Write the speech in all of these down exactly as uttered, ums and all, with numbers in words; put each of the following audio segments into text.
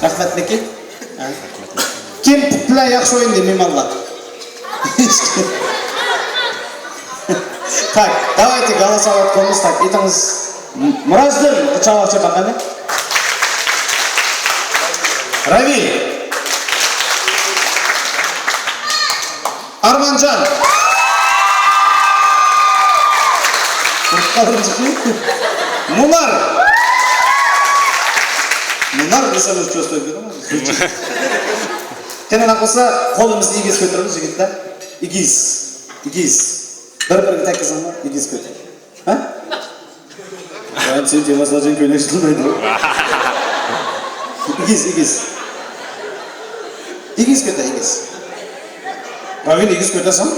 رەھمەتلىكى. كىم پۇت بىلەن ياخشى ئوينىدى، مېھمانلار؟ Так, давайте голосовать قىلىمىز. Так, ئېيتىڭىز. مىراجدىن، چاۋاقچا باققاندا. رەۋىل. ئارمانجان. مۇنار. مۇنار دېسەم، ئۆزى كۆز تويۇپ كېتىدۇ. قېنى، ئۇنداق بولسا، قولىمىزنى ئېگىز كۆتۈرىمىز، يىگىتلەر. ئېگىز. ئېگىز. بىر-بىرىگە تەگكۈزۈڭلار، ئېگىز كۆتۈرۈڭ. ھە؟ يا، سېنى تېۋەسلەرچە كۆينەك چىقمايدۇ. ئېگىز، ئېگىز. ئېگىز كۆتەر، ئېگىز. راۋىل، ئېگىز كۆتەرسەن.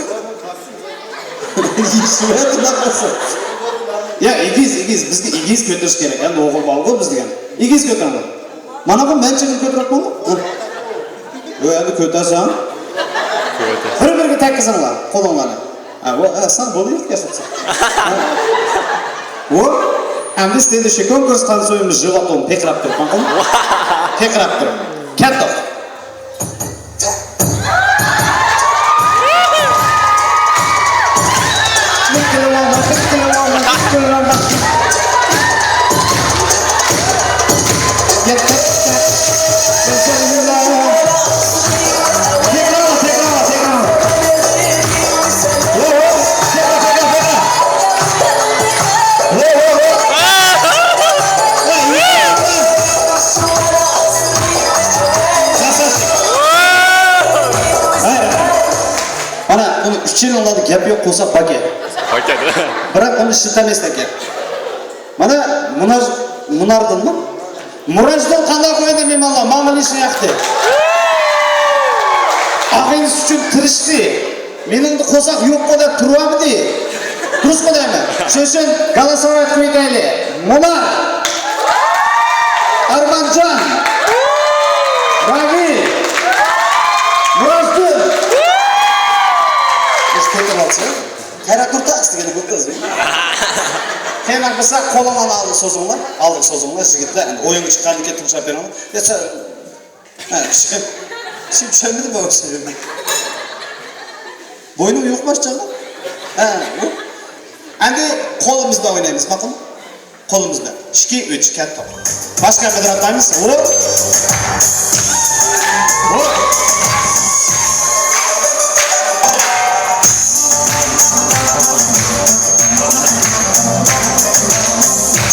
يا، ئېگىز، ئېگىز. بىزگە ئېگىز كۆتۈرۈش كېرەك. يا، نورمالغۇ بىز دېگەن. ئېگىز كۆتەرمە. مانا بۇ مەن چېكىپ كۆتۈرۈپ بولدۇم. ھە. يا، ئەمدى كۆتەرسەن. بىر-بىرىگە تەگكۈزۈڭلار قولۇڭلارنى. ھە، ۋە، ھە، ساڭ بولدى، يۇرت ياشاپسەن. ھە. ۋە، ئەمدى سىلەردە شۇ كونكۇرس تانسۇيىمىز، ژىۋاتون، پېقىراپ تۇرۇپ، ماقۇلمۇ؟ پېقىراپ تۇرۇپ. كەتتۇق. مانا بۇنى ئۈچىنىڭلاردا گەپ يوق قىلساق باكى. باكى. بىراق ئۇنى ئىشلىتەلمەيسىلەر ئەكەن. مانا مۇنار، مۇناردىنمۇ؟ مۇراجدىن قانداق ئوينىدى مېھمانلار؟ ماڭا ئىشنى ياقتى. ئاغىنىسى ئۈچۈن تىرىشتى. مېنىڭدە قورساق يوققۇ دەپ تۇرۇۋالمىدى. دۇرۇسقۇ دەيمەن. شۇنىڭ ئۈچۈن голосовать قىلىۋېتەيلى. مۇنار، ئارمانجان، راۋىل، مۇراجدىن. بىز كۆتۈرۈۋالسا. قاراپ تۇرتا ئىستىگىنى بۇ قىز. قېنى بولسا قولۇڭلارنى ئالدىغا سوزۇڭلار. ئالدىغا سوزۇڭلار، يىگىتلەر. ئەمدى ئويۇنغا چىققاندىن كېيىن تىڭشاپ بېرىڭلار. يا، سەن، ھە، چۈشەن-، چۈشەنمىدىم مەن ئۇ سۆزنى. بوينۇڭ يوق باشچىغا. ھە، بۇ. ئەمدى قولىمىزدا ئوينايمىز، ماقۇلمۇ؟ قولىمىزدا. ئىككى، ئۈچ، كەتتۇق. باشقا بىر ئاتايمىز. ھوپ. ھوپ.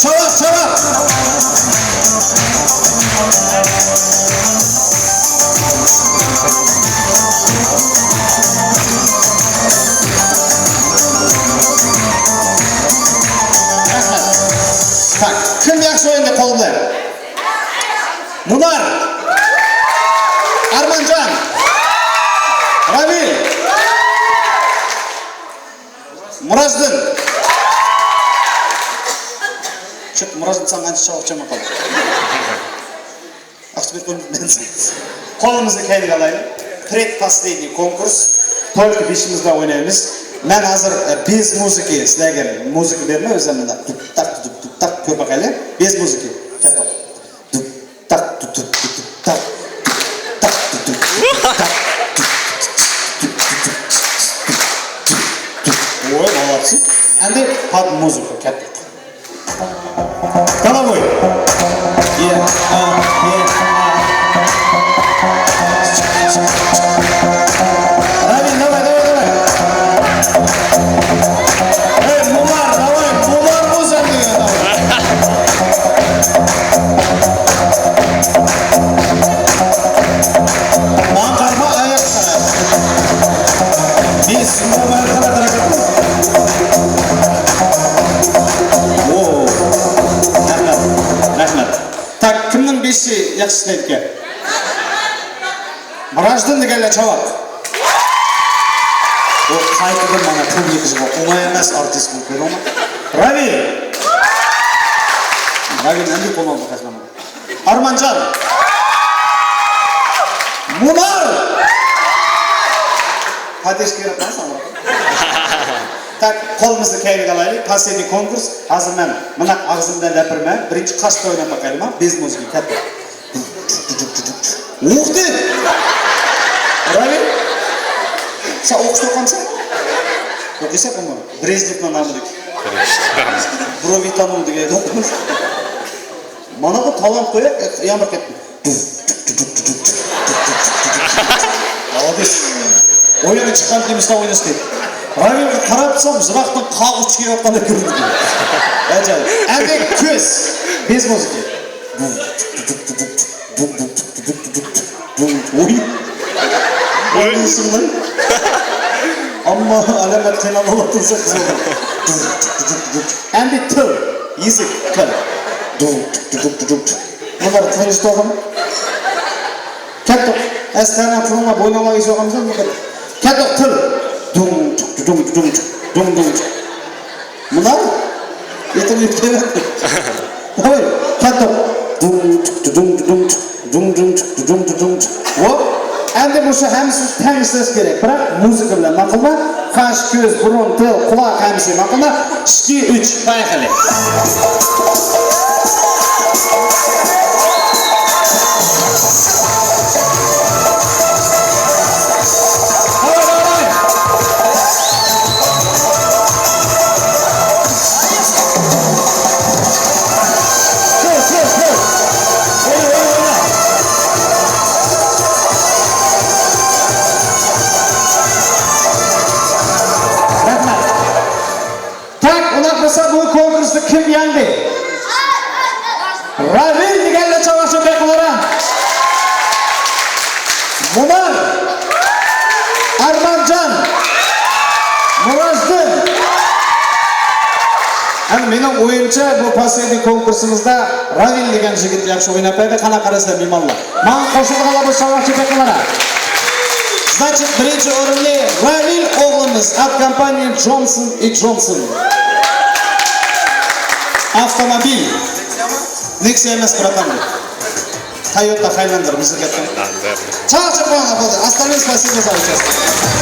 چاۋاك، چاۋاك. رەھمەت. تاك، كىم ياخشى ئوينىدى قول بىلەن؟ مۇنار، ئارمانجان، راۋىل، مۇراجدىن. شۇ مۇراجدىن ساڭا ئانچە چاۋاك چىقماي قالدى. ئاقچىبېك قولىمىزنى كەينىگە ئالايلى. Предпоследний конкурс. Только بېشىمىزدا ئوينايمىز. مەن ھازىر، ئە، بېز مۇزىكا سىلەرگە مۇزىكا بېرىمەن، ئۆزۈم مۇنداق دۇپتاق، دۇپتاق كۆرۈپ باقايلى. بېز مۇزىكا. كەتتۇق. دۇپتاق، دۇدۇپ، دۇپتاق، دۇپتاق، دۇدۇپ، دۇپتاق. ۋوي، مالادسى. ئەمدى پاد مۇزىكا. كەتتۇق. Головой. Е, а, е, а. Равиль, давай, давай, давай. Эй, Мунар, давай, Мунар, музыка, давай. Маңғарма аяқ. Бес, Мунар, давай, давай. О, рахмат, рахмат. Так, кىمنىڭ بېشى ياخشى ئىشلەيدىكەن؟ مىراجدىن دېگەنلەر چاۋاك. بۇ قايتىدىن مانا پۇل يىغىشقا ئوڭاي ئەمەس، ئارتىس بولۇپ كۆرۈڭلار. راۋىل. راۋىل ئەمدى قول ئالدى قاچمانا. ئارمانجان. مۇنار. پاتېش كېرەك قالسا. تاك، قولىمىزنى كەينىگە ئالايلى. پاسسىۋنى كونكۇرس. ھازىر مەن مۇنداق ئاغزىم بىلەن دەپ بېرىمەن. بىرىنچى قاستا ئويناپ باقايلى، ماڭا بېز مۇزىكا كەتتى. ئۇقتى! راۋىل، سەن ئوقۇشتا ئوقۇمسەن؟ ئوقۇيسەن ئۇمۇ. برېژنېۋنىڭ نامىدىكى. بروۋى تانۇ دېگەن ئوقۇمىز. مانا بۇ تالانت قويۇپ، يامغۇر كەتتى. ئادىس. ئويۇنغا چىققان كىمىستا ئويناشتى. رايونغا قاراپ تۇرسام، يىراقتىن قاغا ئۇچۇپ كېلىۋاتقاندەك كۆرۈندى. ئەجەب. ئەمدى كۈز. بېز مۇزىكا. ۋوي. ۋوي. ئەمما ئالامەت قىيناپ ئولتۇرسا قىز بولدى. ئەمدى تىل. يېزىك. تىل. بۇلار تىنچ تۇرغىن. كەتتۇق. ئەسلىدە تىلىڭلار بوينۇڭلارغا يېزىۋالغانمىسىلەر؟ كەتتۇق. تىل. دۇڭ، دۇڭ، دۇڭ، دۇڭ، دۇڭ. مۇنار. يېتىم يېتىم. ھوي، كەتتۇق. دۇڭ، دۇڭ، دۇڭ، دۇڭ، دۇڭ، دۇڭ، دۇڭ، دۇڭ. ھوپ. ئەمدى مۇشۇ ھەممىسىنى تەڭ ئىشلەش كېرەك. بىراق مۇزىكا بىلەن ماقۇلما؟ قاش، كۆز، بۇرۇن، تىل، قۇلاق ھەممىسى ماقۇلما؟ ئىككى، ئۈچ، بايقىلى. تاك، ئۇنداق بولسا بۇ كونكۇرستا كىم يەڭدى؟ راۋىل دېگەنلەر چاۋاك چېپىپ قويۇڭلار. مۇنار، ئارمانجان، مۇراجدىن. ئەمدى مېنىڭ ئويۇمچە بۇ پاسسىۋنى كونكۇرسىمىزدا راۋىل دېگەن يىگىت ياخشى ئويناپ بەردى. قانداق قارايسىلەر مېھمانلار؟ ماڭا قوشۇلىدىغانلار بولسا چاۋاك چېپىپ قويۇڭلار. Значит, birinchi o'rinli Ravil o'g'limiz от компании Johnson и Johnson. Avtomobil. Nexia emas, bratан. Toyota Highlander bizga ketgan. Chaqchaq bo'ldi. Остальные спасибо за участие.